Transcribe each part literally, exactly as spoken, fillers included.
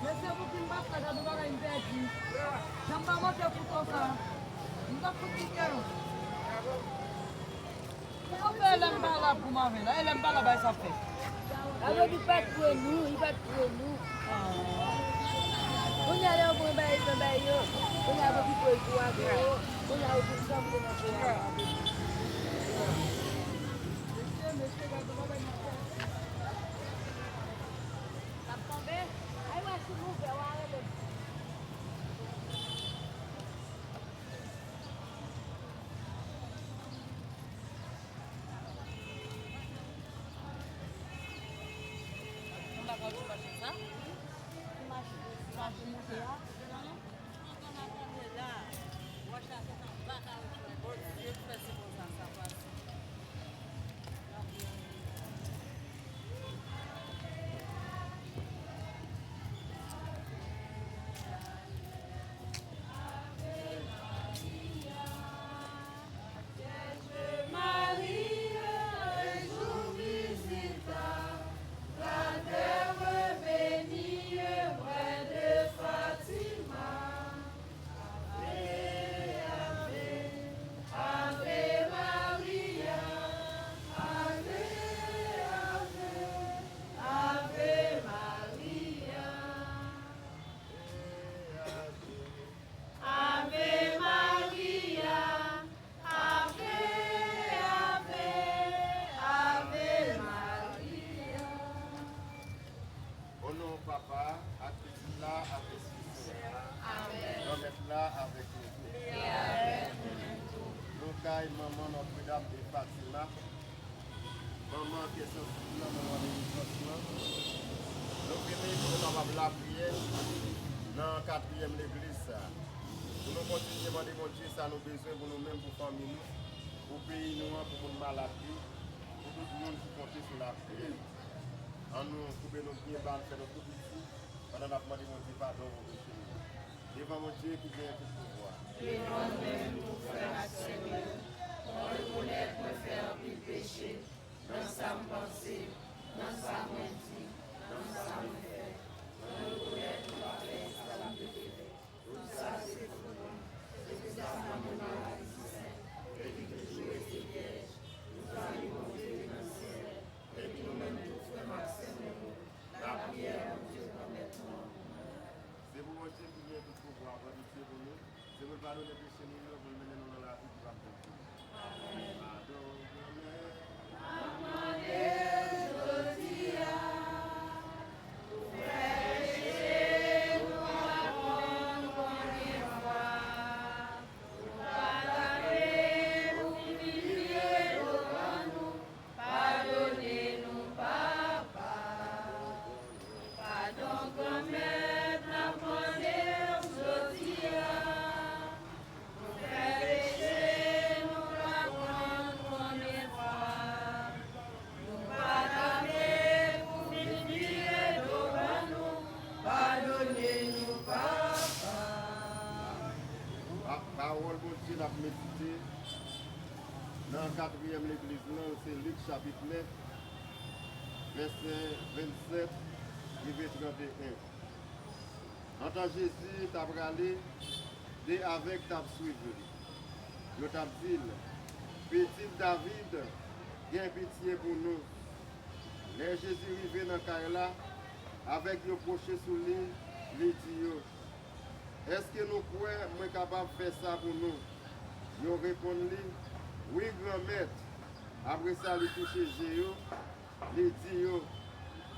Mesye, pou ki m pa fè gade bagay m pèdi. Jan m pa manke fout konsa. M t ap fout kite yo. Sa w fè lè m pa la pou m avè la? E lè m pa la, bay sa fè. Avè li pa t pre nou, li pa t pre nou. Kounye a lè yo pran bay, pran bay yo. Kounye a yo ki pre pou avè yo. Kounye a yo vin sanble nan pre avè yo. Mesye, mesye, gade bagay m ap fè. L ap tonbe. Ay, wè, si m ouvè, w a rele m. Mwen pa konn ti machin sa. Ti machin, ti machin moute a. Antann a tande la, wòch la sot anba kawoutchou a. Bondye fè se konsa sa pase. Maria, un jour visita la terre bénie près de Fatima. Ave, ave, Ave Maria, Ave, Ave, Ave Maria. Ave Maria, Ave, Ave, Ave Maria. O non Papa, ak Pitit la, ak Lespri Sen. Amèn. Granmèt la avèk nou tout. Li avèk nou menm tou. Nou kay manman Nòtredam de Fatima. Manman kè sansib lan, manman de lezans lan. Nou vini pou nou kapab lapriyè nan katriyèm legliz sa a. Pou nou kontinye mande Bondye sa nou bezwen pou nou menm, pou fanmi nou, pou peyi nou an, pou moun malad yo, pou tout moun ki konte sou lapriyè. Ann nou koube nou byen ba, ann fè nou tou piti, pandan n ap mande Bondye padon pou peche nou yo. Devan Bondye ki genyen tout pouvwa. Devan nou menm, frè ak sè nou yo, mwen rekonèt mwen fè anpil peche, nan sa m panse, nan sa mwen di, nan sa mwen fè. Mwen rekonèt mwen pa fè sa m te dwe fè. Tout sa se fòt mwen. Se pou sa m nan maladi sent e ki toujou rete vyèj, pou zanj Bondye yo nan syèl, epi nou menm tout frè m ak sè mwen yo, lapriyè Bondye pwomèt nou an pou nou. Se pou Bondye ki gen tout pouvwa pran pitye pou nou, se pou l padone peche nou yo, pou l mennen nou nan lavi ki p ap pèdi. Amèn. Padon, Granmèt. N ap mande jodi a pou fè peche nou pa konn konbyen fwa. Nou pa t ap vle pou imilye nou devan nou. Padone nou, Papa. Padon, Granmèt, n ap mande w jodi a. Nou fè peche nou pa konn konbyen fwa. Nou pa t ap vle pou w vin vire do ban nou. Padone nou, Papa. Pa-, pawòl Bondye n ap medite nan katriyèm legliz lan, se Lik chapit nèf, vèsè vennsèt rive tranteyen. Antan Jezi t ap prale, de avèg t ap swiv li. Yo t ap di l, "Pitit David, gen pitye pou nou." Lè Jezi rive nan kay la, avèg yo pwoche sou li, li di yo, "Èske nou kwè mwen kapab fè sa pou nou?" Yo reponn li, "Wi, Granmèt." Apre sa, li touche je yo, li di yo,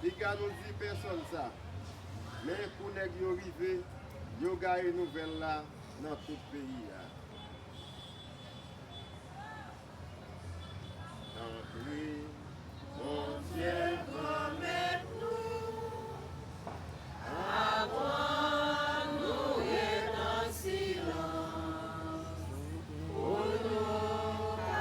"Piga nou di pèsonn sa." Men kou nèg yo rive, yo gaye nouvèl la nan tout peyi a. Tanpri, Bondye